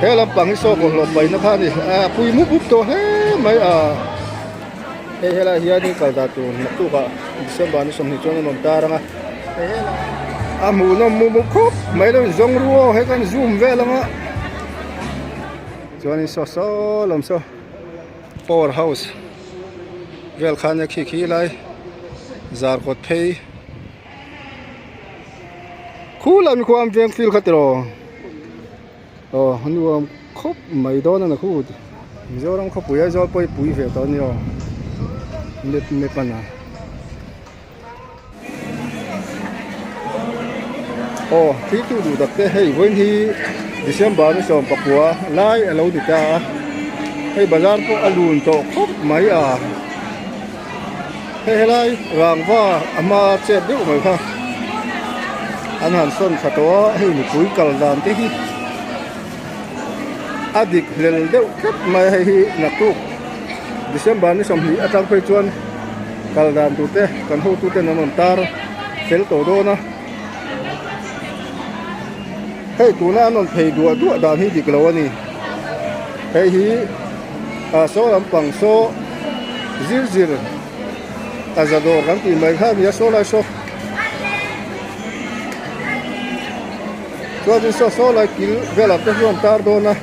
He lampang hi saw bawlhhlawh paihna kha a ni a pui mup mup tawh hle mai a hei helai hianin kal dan tur naktukah December ni 20 chuan a rawn tar ang a hei helai a hmuhnawm mup mup khawp mai lo in zawng ru aw hei kan zoom vel ang a chuanin saw saw lam saw power house vel khan a khi khi lai zar kawt phei. Khu lam khu am veng field kha tiraw aw a nuam khawp mai dawn a ni khu Mizoram khawpui Aizawl pawh hi pui ve tawh a ni aw map map a na aw thil tu duh tak te hei vawiin hi December ni 19 lai a lo ni ta a hei bazar pawh a lun tawh khawp mai a. Hei helai rangva a hma chet deuh mai kha an han sawn tha tawh a hei mipui kal dan te hi a dik hlel deuh tlat mai a hei hi naktuk December ni 20 atang phei chuan kal dan tur te kan hotu ten an rawn tar fel tawh dawn a hei tuna an rawn phei duah duah dan hi dik lo a ni hei hi. Ah saw lampang saw zir zir a za dawr kan tih mai kha a ni a saw lai saw chuanin saw saw lai kil velah te hian tar dawn a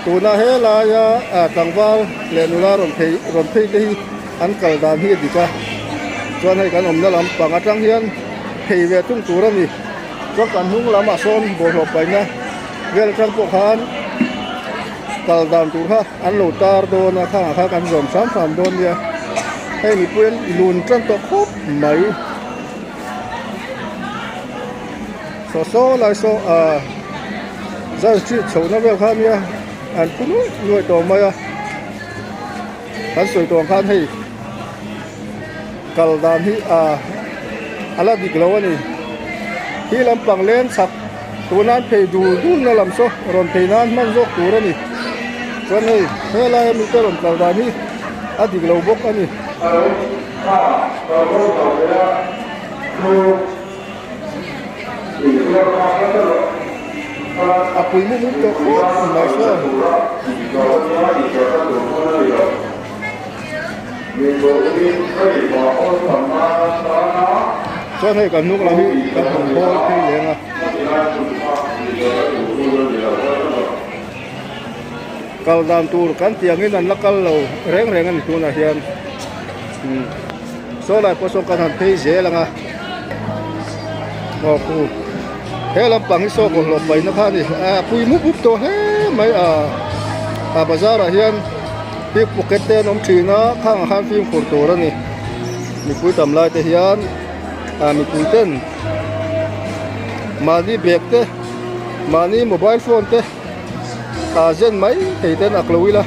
tuna helaia ah tlangval leh nula rawn phei rawn phei te hi an kal dan hi a dik a chuan hei kan awmna lampang atang hian phei ve tung tur a ni chuan kan hnung lamah sawn bawlhhlawh paihna vel atang pawh khan. Kal dan tur kha an lo tar dawn a khangah kha kan zawm hram hram dawn nia hei mipui an lun tan tawh khawp mai saw saw lai saw ah zan street chho na vel kha nia an pu nuaih nuaih tawh mai a kan sawi tawh ang khan hei kal dan hi ah a la dik lo a ni khi lampang leng chhak. Tuna an phei dul dul na lam saw rawn phei nan hman zawk tur a ni. Chuan hei helai a mite rawn kal dan hi a dik lo bawk a ni. A pui mup mup tawh khawp mai saw. Chuan hei kan hnung lam hi kan han hawl phei leng a. Kal dan tur kan tih angin an la kal lo reng reng a ni tunah hian saw lai pawh sawn kan han phei zel ang a aw khu he lampang hi saw bawlhhlawh paihna kha a ni a pui mup mup tawh hle mai a a bazar ah hian pickpocket te an awm thin a khangah khan fimkhur tur a ni mipui tam lai te hian ah mipui ten mahni bag te mahni mobile phone te ah zen mai thei ten ak lo ila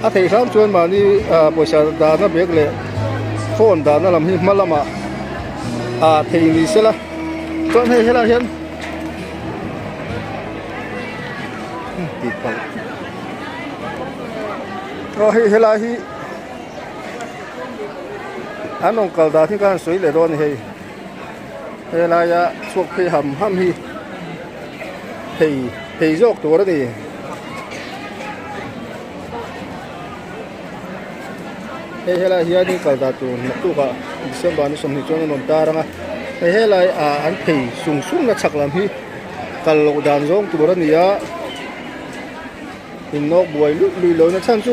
a theih hram chuan mahni ah pawisa dahna bag leh phone dahna lam hi hma lamah ah thei ni sela chuan hei helaiah hian tih palh aw hei helai hi. An rawn kal dan hi ka han sawi leh dawn a ni hei helaia chhuak phei ham ham hi thei thei zawk tur a ni. Hei helai hianin kal dan tur naktukah December ni 20 chuan an rawn tar ang a hei helai ah an phei sung sung na chhak lam hi kal loh dan zawng tur a ni a. Innawk buai luih luih lohna chhan chu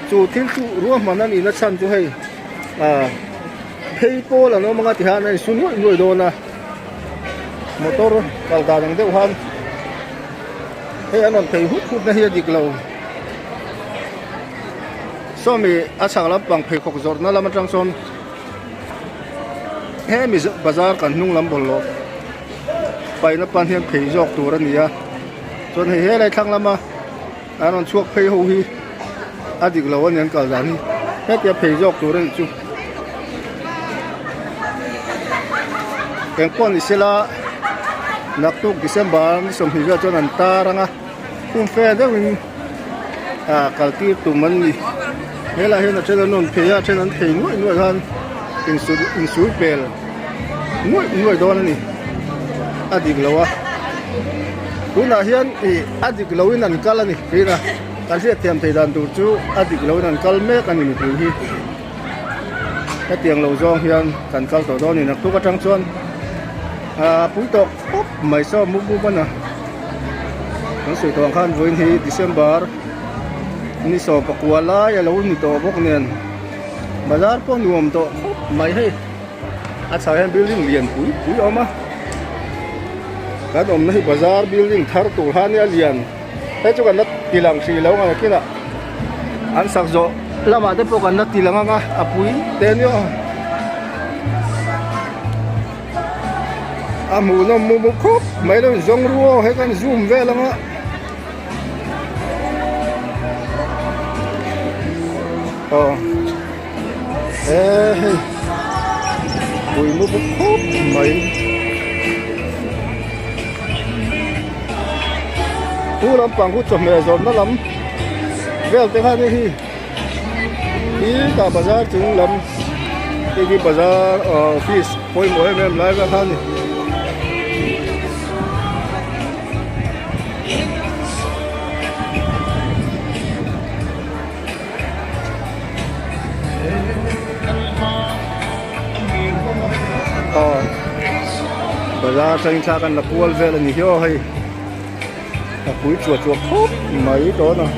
chu thil chu ruahman a nihna chhan chu hei ah phei pawl an awm anga tihian a insu nuaih nuaih dawn a motor kal dan ang deuh khan hei an rawn phei hut hut na hi a dik lo sawmi a chhak lampang pheikhawk zawrhna lam atang sawn hemi bazar kan hnung lam bawlhhlawh paihna pan hian phei zawk tur a ni a. Chuan hei helai thlang lama an rawn chhuak phei ho hi a dik lo a ni an kal dan hi hetia phei zawk tur a nih chu engpawh ni sela naktuk December ni 20 vel chuan an tar ang a hun fe deuhin ah kal tir tum an ni helaiah hian a then an rawn phei a a then an phei nuaih nuaih khan insul insul pel nuaih nuaih dawn a ni a dik lo a. Tunah hian ih a dik loin an kal a ni tih a kan hriatthiam theih dan tur chu a dik loin an kal mek a ni mipui hi. Hetiang lo zawng hian kan kal tawh dawn a ni naktuk atang chuan ah pui tawh khawp mai saw mup mup a na. Kan sawi tawh ang khan vawiin hi December ni 19 lai a lo ni tawh bawk nen bazar pawh nuam tawh khawp mai hei. A chhah hian building lian pui pui a awm a kan awmna hi bazar building thar tur kha ania lian hei chu kan la ti lang hrih lo ang kinah an sak zawh lamah te pawh kan la ti lang ang a a pui te ania aw a hmuhnawm mu mu khawp mai lo in zawng ru aw hei kan zoom vel ang a. Aw. He hei pui mu bawk khawp mai chu lampang khu chawhmeh zawrhna lam vel te kha nia hi hi tah bazar chung lam hei hi bazar ah office pawimawh em em lai vel kha a ni. Aw bazar atangin thla kan la kual vel a ni hi aw hei a pui chuah chuah khawp mai dawn a.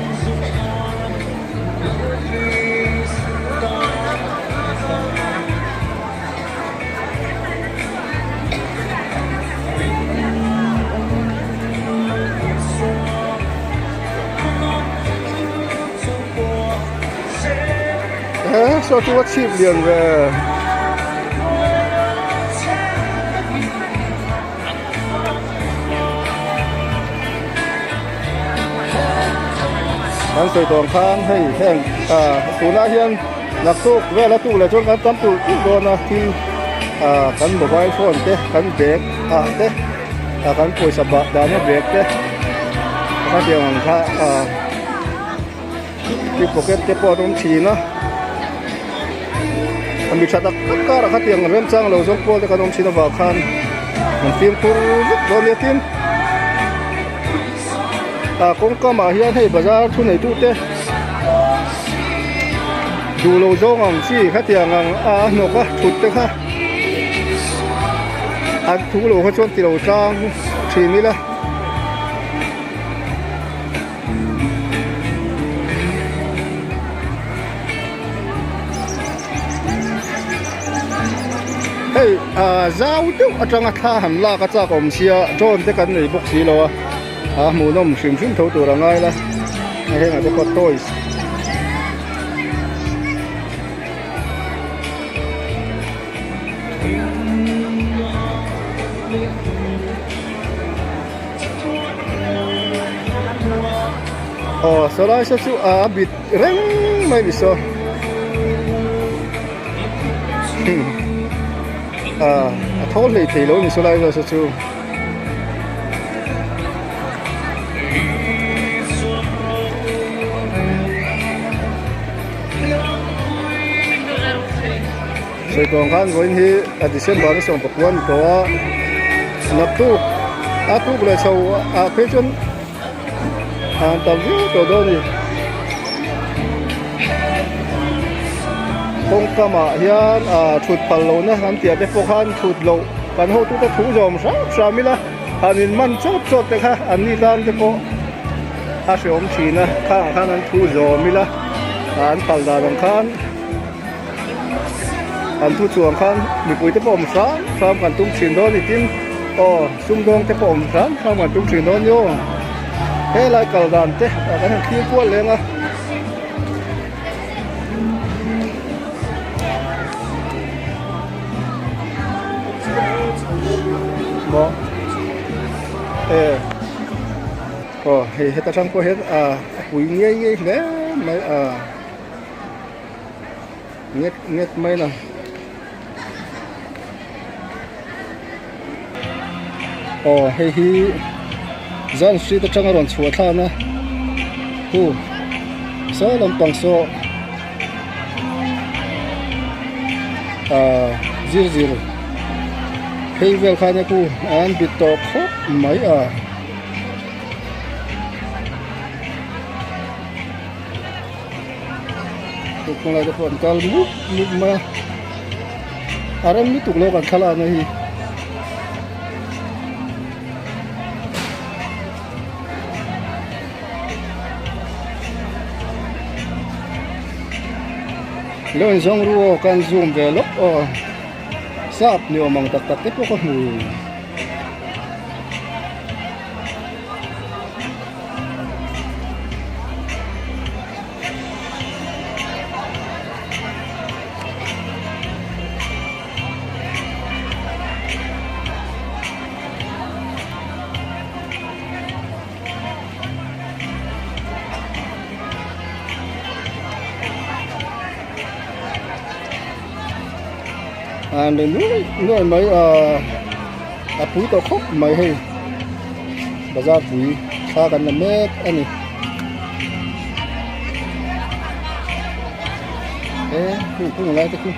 He saw chu a chhip lian ve. Kan sawi tawng khan hei heng ah tunah hian naktuk vel a tuk leh chuan kan tam tulh tulh dawn a thil ah kan mobile phone te kan bag ah te ah kan pawisa bah dahna bag te khatiang ang kha ah. Pickpocket te pawh an awm thin a a mi tha tak tak karah khatiang remchang lo zawng pawl te kan awm thin avang khan an fimkhur vek dawn nia tin ah kawngkam ah hian hei bazar thu nei tu te duh lo zawng ang chi khatiang ang a hnawk a thut te kha an thu lo kha chuan ti lo tlang thin ila. Hei ah zau deuh atanga thla han lak a chak awm sia drone te kan nei bawk si lo a a hmuhnawm hrim hrim tho tur a ngai la hei hengah te pawh toys Aw sawlai saw chu a bit reng mai ni saw a thawl hlei thei lo ni sawlai vel saw chu. Sawi tawng khan vawiin hi a December ni 19 a ni tawh a, naktuk a tuk leh chho ah phei chuan an tam viau tawh dawn a ni. Kawngkam ah hian ah thut phal lohna an tih ah te pawh khan thut loh kan hotute thu zawm hram hram ila han in man chawt chawt te kha an ni tan te pawh a hreawm thin a, khangah khan an thu zawm ila an phal dan ang khan. An thu chuang khan mipui te pawh awm hram hram kan tum thin dawn ni tin aw sumdawng te pawh awm hram hram kan tum thin dawn ni aw helai kal dan te ah kan han thlir kual leng a. Maw e aw hei heta tang pawh hian a pui ngei ngei hle mai a. Nget nget mai la. Aw hei hi Zion street atanga rawn chhuah thlan a hu saw lampang saw ah zir zir phei vel khan a khu an bit tawh khawp mai a. Tukkhung lai te pawh an kal mup mup mai a a rem lutuk lo kan thlalakna hi. Lo in zawng ru aw kan zoom ve lawk aw sap ni awm ang tak tak te pawh ka hmu. An ri nuai nuai mai a a pui tawh khawp mai hei bazar pui thla kan la mek a ni e hung hung lai te khi.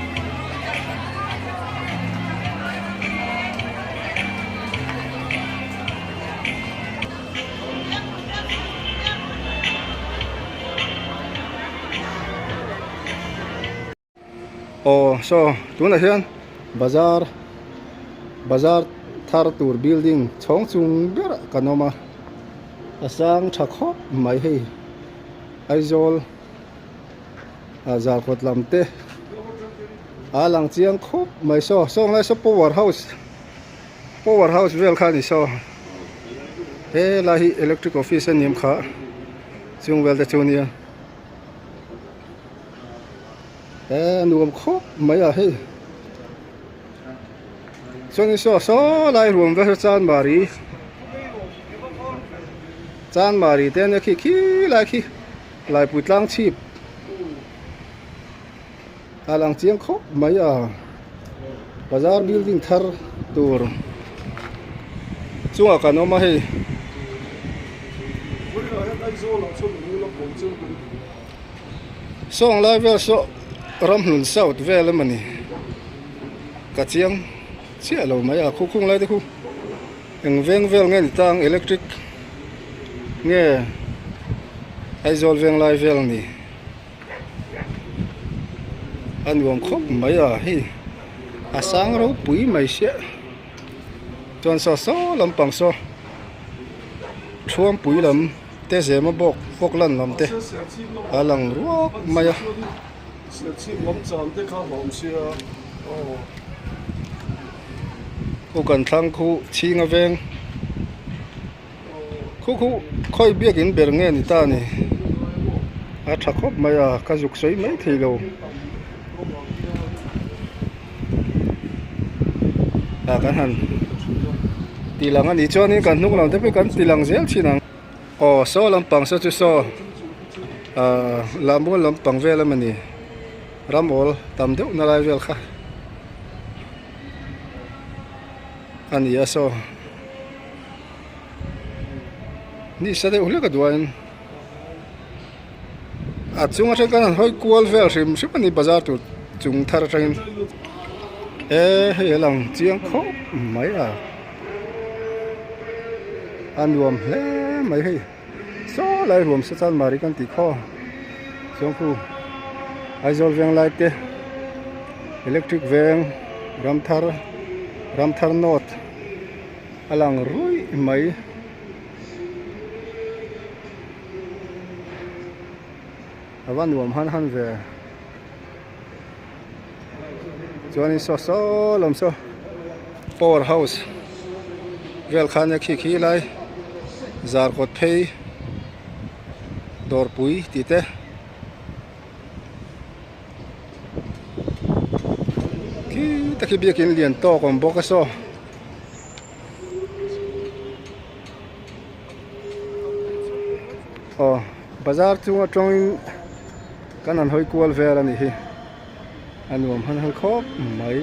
Aw saw tunah hian bazar bazar thar tur building chhawng chung berah kan awm a a sang tha khawp mai hei Aizawl ah zarkawt lam te a lang chiang khawp mai saw saw ang lai saw power house. Power house vel kha a ni saw he lai hi electric office a ni em kha chung vel te chu nia he a nuam khawp mai a hei chuanin saw saw lai ruam vel hi chanmari chanmari te ania khi khi lai khi laipui tlang chhip. A lang chiang khawp mai a bazar building thar tur chungah kan awm a hei. Sawng lai vel saw ramhlun south vel emaw ni ka chiang chiah lo mai a khu khung lai te khu eng veng vel nge ni tang electric nge Aizawl veng lai vel a ni. A nuam khawp mai a hei a sang ropui mai sia chuan saw saw lampang saw thuampui lam te zema bawk bawk lan lam te a lang ruak mai a. Khu kan thlang khu chhing a veng. Khu khu khawi biakin ber nge ni ta ni a tha khawp mai a ka zuk sawi mai thei lo ah kan han ti lang a nih chuanin kan hnung lam te pawh kan ti lang zel thin ang aw saw lampang saw chu saw ah lammual lampang vel a mawni ram awl tam deuh na lai vel kha a ni a saw. Ni sa deuh hlek a duain a chung atang khan an hawi kual vel hrim hrim a ni bazar tur chung thar atangin e hei a lang chiang khawp mai a a nuam hle mai hei saw lai ruam sa chanmari kan tih khaw chuan khu Aizawl veng lai te electric veng ramthar ramthar north. A lang ruih mai. A va nuam han han ve. Chuanin saw saw lam saw power house vel khan a khi khi lai zarkawt phei dawrpui tih te. Khi tak hi biakin lian tawk a awm bawk a saw. Aw bazar chung atangin kan han hawi kual vel a nih hi a nuam han han khawp mai.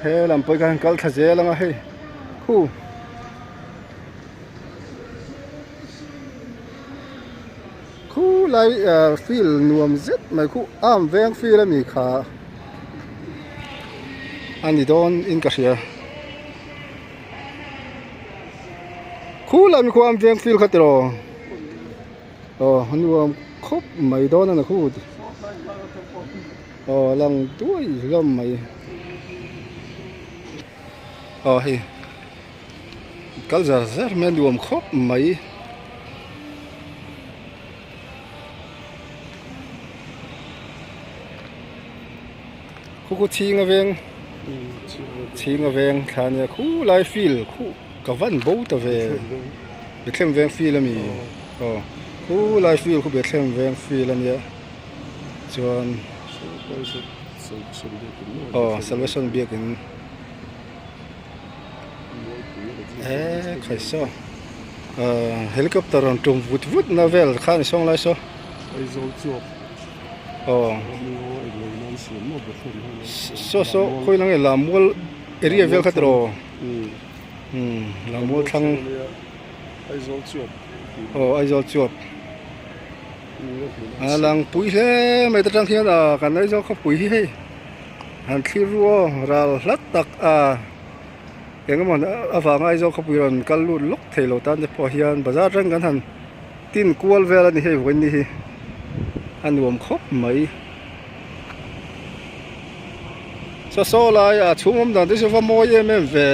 He lam pawh hi khan kal thla zel ang a hei khu. Khu lai ah field nuam zet mai khu arm veng field a ni kha a ni dawn in ka hria. Khu lai mi khu am veng field kha tiraw aw a nuam khawp mai dawn a ni khu aw lang duai hlawm mai aw hei kal zar zar mai a nuam khawp mai. Khu khu chhing a veng chhing a veng thla ania khu lai field khu ka van bo ta ve Bethlehem veng field a mi aw khu lai field khu Bethlehem veng field ania chuan aw salvation biakin he khai saw ahh helicopter rawn tum vut vut na vel kha ni sawng lai saw aw saw saw khawi lang nge lammual area vel kha tiraw umm lammual thlang aw Aizawl chuap a lang pui hle mai ta tang hian ah kan Aizawl khawpui hi hei. Han thlir ru aw ral hlat tak a eng emaw avanga Aizawl khawpui rawn kal lut lawk thei lo tan te pawh hian bazar reng kan han tin kual vel a ni hei vawiin ni hi a nuam khawp mai. Saw saw lai a chhung awm dan te chu va mawi em em ve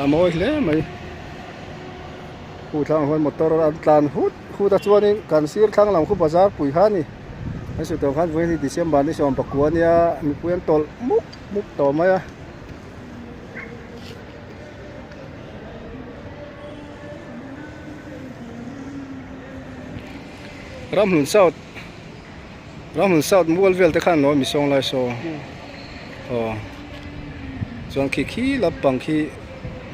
a mawi hle mai khuh thlangah khuan motor an tlan hut. Khutah chuanin kan sir thlang lam khu bazar pui kha a ni. Kan sawi tawh khan vawiin hi December ni 19 a nia mipui an tawlh mup mup tawh mai a. Ramhlun South Ramhlun South mual vel te khan lo mi sawng lai saw aw chuan khi khi lampang khi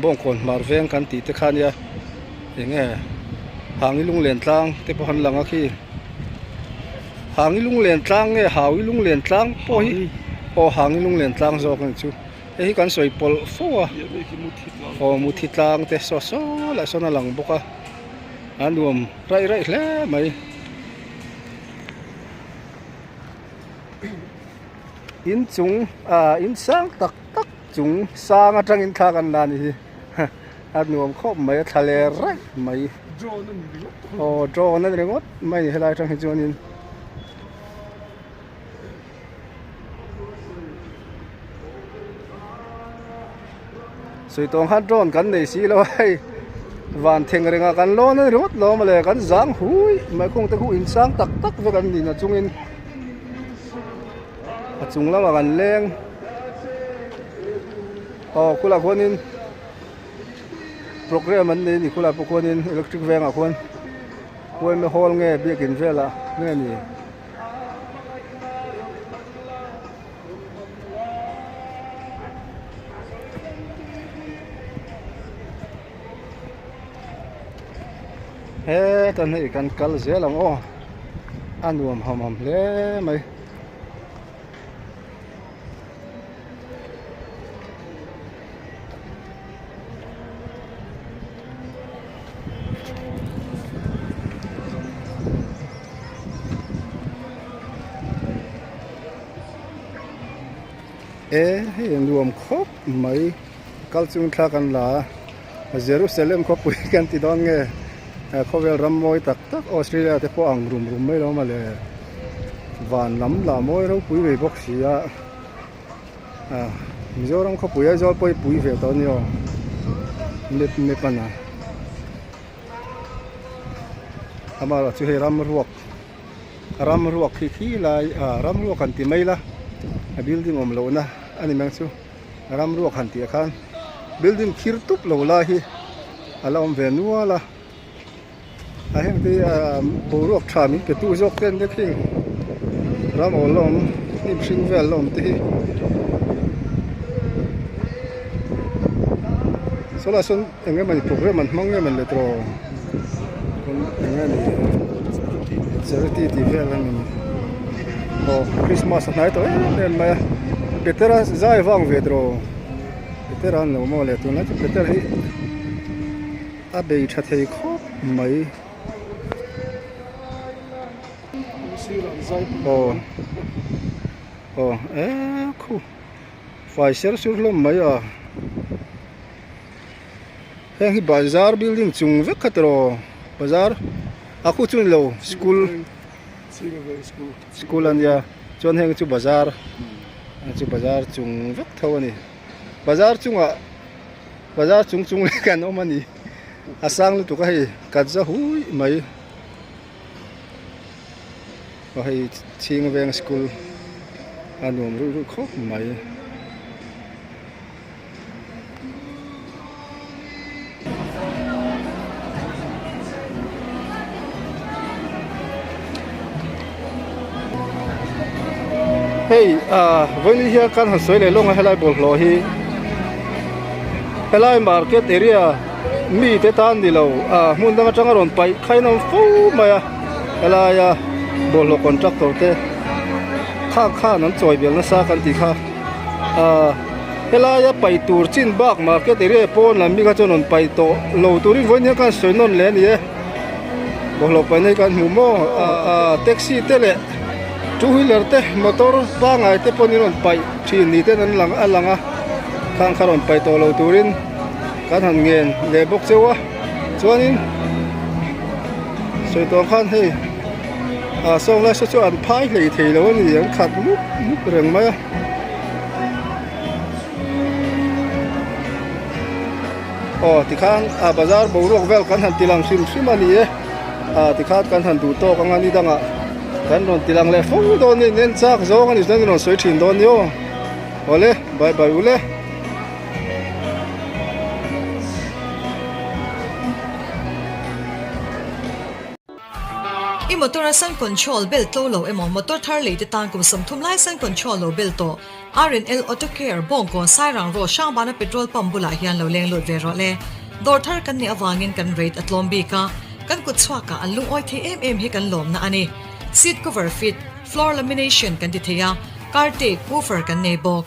bawngkawn hmar veng kan tih te kha nia eng nge hangi lunglen tlang te pawh an lang a khi hangi lunglen tlang nge haui lunglen tlang pawh hi aw hangi lunglen tlang zawk a ni chu hei hi kan sawi pawlh fo a aw muthi tlang te saw saw lah sawn a lang bawk a a nuam raih raih hle mai. In chung ah in sang tak tak chung sang atangin thla kan la a ni hi a nuam khawp mai a thla leh raih mai aw drone a ni ringawt mai a ni helai atang hi chuanin. Sawi tawng khan drone kan nei si lo a hei van theng rengah kan lawn a ni ringawt lo mawle kan zang hui mai khung te khu in sang tak tak vek an ni na chungin a chung lamah kan leng aw khulah khuanin programme an nei a ni khulai pawh khuanin electric vengah khuan yma hall nge biakin velah nge ni. Heta hei kan kal zel ang aw a nuam ham ham hle mai. E hei a nuam khawp mai kal chung thla kan la a Jerusalem khawpui kan ti dawn nge khawvel ram mawi tak tak Australia te pawh ang rum rum mai lo mawle van lam lah mawi ropui mai bawk si a. Mizoram khawpui Aizawl pawh hi pui ve tawh a ni aw map map a na amaherawh chu hei ram ruak ram ruak khi khi lai ah ram ruak han ti mai ila a building awm loh na a ni mang chu ram ruak han tih ah khan building khir tup lo lai hi a la awm ve nual a a heng te hi ah boruak tha min pe tu zawk te an nia khi ram awl la awm hnim hring vel la awm te hi saw lai sawn eng emawni programme an hmang em le tawh eng nge ni charity tih vel a ni aw christmas a hnai tawh em em mai a petera zai vang ve tawh petera an lo maw le tunlai chu petera hi. A bei tha thei khawp mai. Aw aw e khu fai ser sur hlawm mai a. Heng hi bazar building chung vek kha tiraw bazar a khu chu ni lo school school a nia chuan heng chu bazar heng chu bazar chung vek tho a ni bazar chungah bazar chung chung lek an awm a ni a sang lutuk a hei kat za hui mai aw hei chhing veng school a nuam ruih ruih khawp mai. Hei ah vawiin hian kan han sawi leh lawng a helai bawlhhlawh hi helai market area mite tan ni lo ah hmun dang atanga rawn paih khain a awm fo mai a helaia bawlhhlawh contractor te khang khan an chawi bel nasa kan tih kha. Ahh helaia paih tur chin bak market area pawn lam mi kha chuan rawn paih tawh lo turin vawiin hian khan sawi nawn leh a ni e bawlhhlawh paihna hi kan hmu maw ahh taxi te leh two wheeler te motor pangngai te pawhin rawn paih thin ni ten an lang a lang a khang kha rawn paih tawh lo turin kan han ngen leh bawk cheu a chuanin sawi tawh ang khan hei ah sawng lai saw chu an phai hlei thei lo a ni an khat mup mup reng mai a. Aw tikhan ah bazar boruak vel kan han tilang hrim hrim a ni e ah tikhan kan han duh tawk anga ni dangah kan rawn tilang leh fo dawn a ni nen chak zawng a ni chuan in rawn sawi thin dawn ni aw awle bye bye ule. I motor a sun control bel tlo lo emaw motor thar lei te tan kum 30 lai sun control lo bel tawh R&L Auto Care Bawngkawn Sairang Road Hrangbana petrol pump bulah hian lo leng lut ve rawh le. Dawr thar kan nih avangin kan rate a tlawm bik a, kan kut chhuakah an lungawi thei em em hi kan lawmna a ni. Seat cover fit, floor lamination kan ti thei a, car tape, woofer kan nei bawk.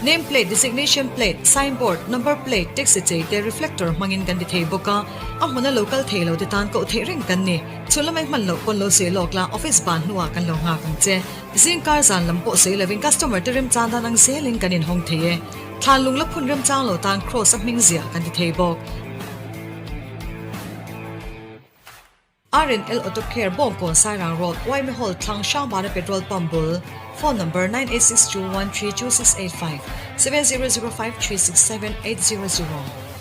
Name plate, designation plate, sign board, number plate, taxi chei te reflector hmangin kan ti thei bawk a, a hmuna lo kal thei lo te tan koh theih reng kan ni. Chhun lamai hman loh pawn lo sawi lawk la, office ban hnuah kan lo nghak ang che. Zingkar zan lam pawh sawi lovin customer te remchang dan ang zelin kan inhawng thei e. Thlan lung la phun remchang lo tan cross a hming ziah kan ti thei bawk. R&L Auto Care Bawngkawn Sairang Road Waime Hall thlang Hrangbana Petrol Pump bul Phone Number 9862132685 7005367800.